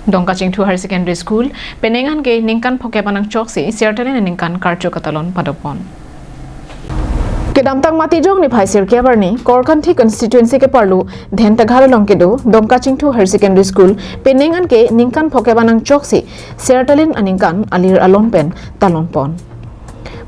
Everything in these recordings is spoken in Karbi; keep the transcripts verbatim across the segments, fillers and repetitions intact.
Dongkachingthu Higher Secondary School penang an ke ningkan phokep anangchok si Sertalin aningkan karcho katalon padopon. Kedamtang Matijong niphai sirkep arni Korkanthi constituency keparlo Dhentaghat along kedo Dongkachingthu Higher Secondary School penang an ke ningkan phokep anangchok si Sertalin aningkan alir alon pen talonpon.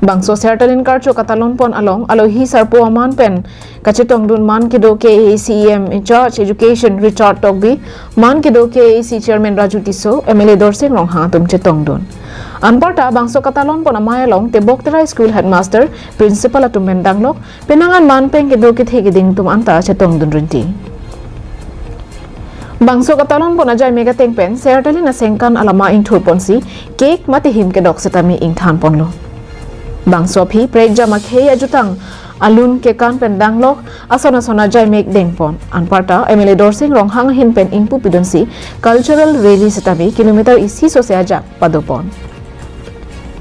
Bangso Sertalin karcho katalonpon along alohi sarpo aman pen kachetongdun man kedo K A A C E M in charge education Richard Tokbi, man kedo K A A C chairman Raju Tisso, M L A Dorsing Ronghang atum chetongdun. Anparta bangso katalonpon amei along Tebokterai school headmaster, principal atum pen danglok, penang an man pen kedo kethe keding atum anta chetongdun rinti. Bangso katalonpon ajai mek ateng pen Sertalin asengkan alama ingthurponsi cake mate him kedok setame ingthanponlo. Bangso aphi prekjam akhei ajutang alun kekan pen danglok ason ason ajai mek dengpon. Anparta M L A Dorsing Ronghang ahin pen ingpu pidunsi cultural rally setame kilometer isi sose ajak padopon.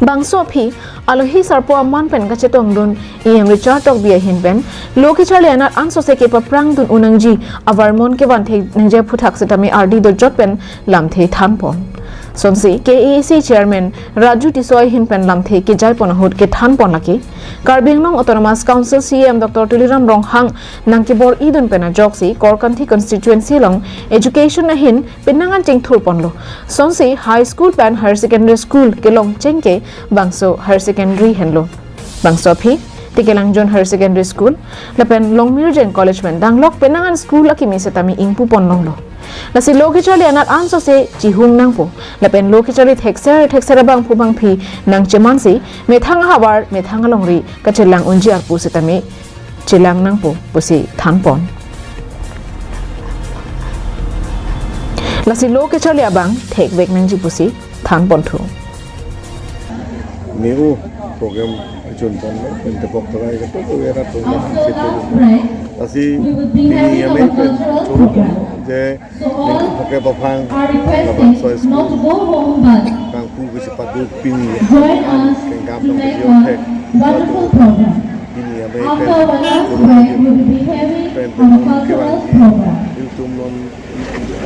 Bangso aphi alohi sarpo aman pen kachetongdun E M Richard Tokbi ahin pen lo kecharli anat ansose kepaprangdun unangji avarmon kevan thek nangji aphuthak setame ardi dojot pen lamthe thanpon. Sonsi K A A C chairman Raju Tisso ahin pen lamthe kejaipon ahut kethanpon lake Karbi Anglong Autonomous Council C E M Doctor Tuliram Ronghang nangkebor-idun pen ajoksi Korkanthi constituency along education ahin penang an chingthurponlo. Sonsi high school pen higher secondary school kelong chengke bangso higher secondary henlo. Bangso aphi Tekelangjun Higher Secondary School lapen Longmirjeng College pen danglok penang an school akimi setame ingpupon longlo. Lasi lo kecharli anat ansose chihung nangpo lapen lo kecharli thekser thekser abangphu bangphi nangchemansi methang ahavar methang alongri kachelang unji arpu setame chelang nangpo pusi thanpon. Lasi lo kecharli abang thekvek nangji pusi thanponthu. New program junponlo, pen Tebokterai kedo ko era program chepelo. Lasi pini amei pen choro je ningkan phokep aphan labangso school kangpu kisi paduk pini an kengkam tong kejor thek. Pini amei pen choro pen pen kevangji ilitum non,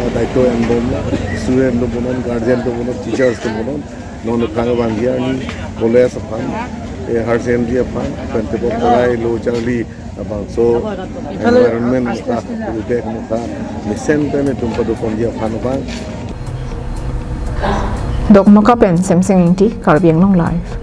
ah, daito enbomlo, student atum punon, guardian atum punon, teachers atum punon, non aphrang vangji arni college aphan, eh, higher secondary aphan, pen Tebokterai lo charli labangso environment mukha, rudek mukha, mesen pen itum padoponji aphan abang. Dokmoka pen Semsing Ingti, Karbi Anglong Live.